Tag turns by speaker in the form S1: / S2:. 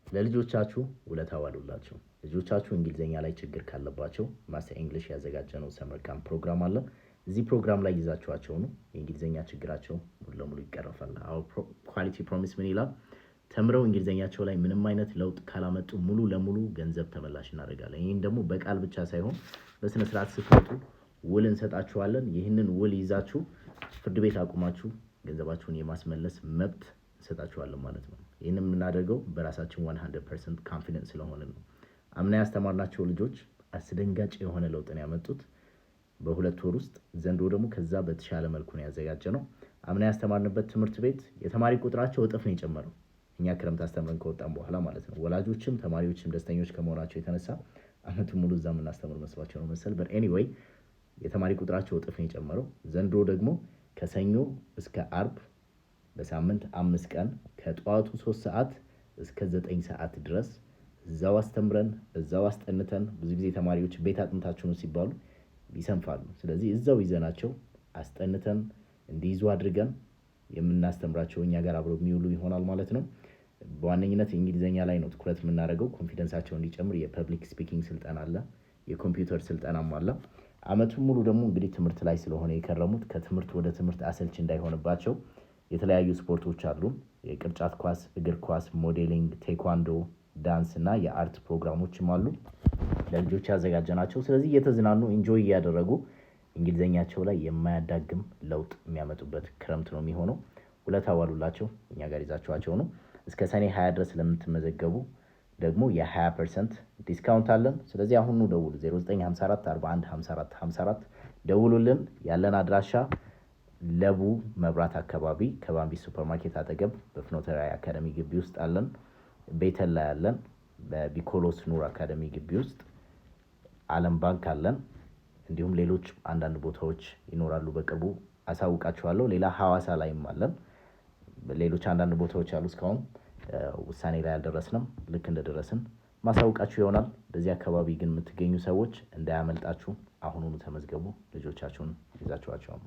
S1: ለልጆቻችሁ ውለታ ዋሉላቸው። ልጆቻችሁ እንግሊዝኛ ላይ ችግር ካለባቸው Master English ያዘጋጀነው summer camp ፕሮግራም አለ። እዚህ ፕሮግራም ላይ ይዛችኋቸው ነው የእንግሊዝኛ ችግራቸው ሙሉ ለሙሉ ይቀረፋል። Our quality promise ምን ይላል? ተምረው እንግሊዝኛቸው ላይ ምንም አይነት ለውጥ ካላመጡ ሙሉ ለሙሉ ገንዘብ ተመላሽ እናደርጋለን። ይህን ደግሞ በቃል ብቻ ሳይሆን በስነ ስርዓት ስትመጡ ውል እንሰጣችኋለን። ይህንን ውል ይዛችሁ ፍርድ ቤት አቁማችሁ ገንዘባችሁን የማስመለስ መብት እንሰጣችኋለን ማለት ነው። ይህን የምናደርገው በራሳችን 100% confidence ስለሆነ ነው። አምና ያስተማርናቸው ልጆች አስደንጋጭ የሆነ ለውጥን ያመጡት በ2 ወር ውስጥ፣ ዘንድሮ ደግሞ ከዛ በተሻለ መልኩ ነው ያዘጋጀነው። አምና ያስተማርንበት ትምህርት ቤት የተማሪ ቁጥራቸው እጥፍ ነው የጨመረው። እኛ ክረምት አስተምረን ከወጣን በኋላ ማለት ነው። ወላጆችም ተማሪዎችም ደስተኞች ከመሆናቸው የተነሳ አመቱን ሙሉ እዛ የምናስተምር መስሏቸው ነው መሰል። But anyway የተማሪ ቁጥራቸው እጥፍ ነው የጨመረው። ዘንድሮ ደግሞ ከሰኞ እስከ አርብ በሳምንት 5 ቀን ከጠዋቱ 3 ሰዓት እስከ 9 ሰዓት ድረስ እዛው አስተምረን እዛው አስጠንተን፣ ብዙ ጊዜ ተማሪዎች ቤት አጥንታችሁ ነው ሲባሉ ይሰንፋሉ። ስለዚህ እዛው ይዘናቸው አስጠንተን እንዲይዙ አድርገን የምናስተምራቸው እኛ ጋር አብረው የሚውሉ ይሆናል ማለት ነው። በዋነኝነት እንግሊዝኛ ላይ ነው ትኩረት የምናደርገው። Confidence ኣቸው እንዲጨምር የ public speaking ስልጠና አለ፣ የኮምፒውተር ስልጠናም አለ። አመቱን ሙሉ ደግሞ እንግዲህ ትምህርት ላይ ስለሆነ የከረሙት ከትምህርት ወደ ትምህርት አሰልቺ እንዳይሆንባቸው የተለያዩ ስፖርቶች አሉ። የቅርጫት ኳስ፣ እግር ኳስ፣ modeling፣ ቴኳንዶ፣ ዳንስ እና የ art ፕሮግራሞችም አሉ ለልጆች ያዘጋጀናቸው። ስለዚህ እየተዝናኑ enjoy እያደረጉ እንግሊዝኛቸው ላይ የማያዳግም ለውጥ የሚያመጡበት ክረምት ነው የሚሆነው። ውለታ ዋሉላቸው፣ እኛ ጋር ይዛችኋቸው ነው። እስከ ሰኔ 20 ድረስ ለምትመዘገቡ ደግሞ የ20% discount አለን። ስለዚህ አሁኑ ደውሉ፣ 0954 41 54 54 ደውሉልን። ያለን አድራሻ ለቡ መብራት አካባቢ ከባምቢ ሱፐርማርኬት አጠገብ በፍኖተ ራዕይ አካደሚ ግቢ ውስጥ አለን። ቤተል ላይ አለን። በቢኮሎስ ኑር አካደሚ ግቢ ውስጥ አለም ባንክ አለን። እንዲሁም ሌሎች አንዳንድ ቦታዎች ይኖራሉ፣ በቅርቡ አሳውቃችኋለሁ። ሌላ ሐዋሳ ላይም አለን። ሌሎች አንዳንድ ቦታዎች አሉ። እስካሁን ውሳኔ ላይ አልደረስንም። ልክ እንደደረስን ማሳውቃችሁ ይሆናል። በዚህ አካባቢ ግን የምትገኙ ሰዎች እንዳያመልጣችሁ፣ አሁኑኑ ተመዝገቡ። ልጆቻችሁን ይዛችኋቸው።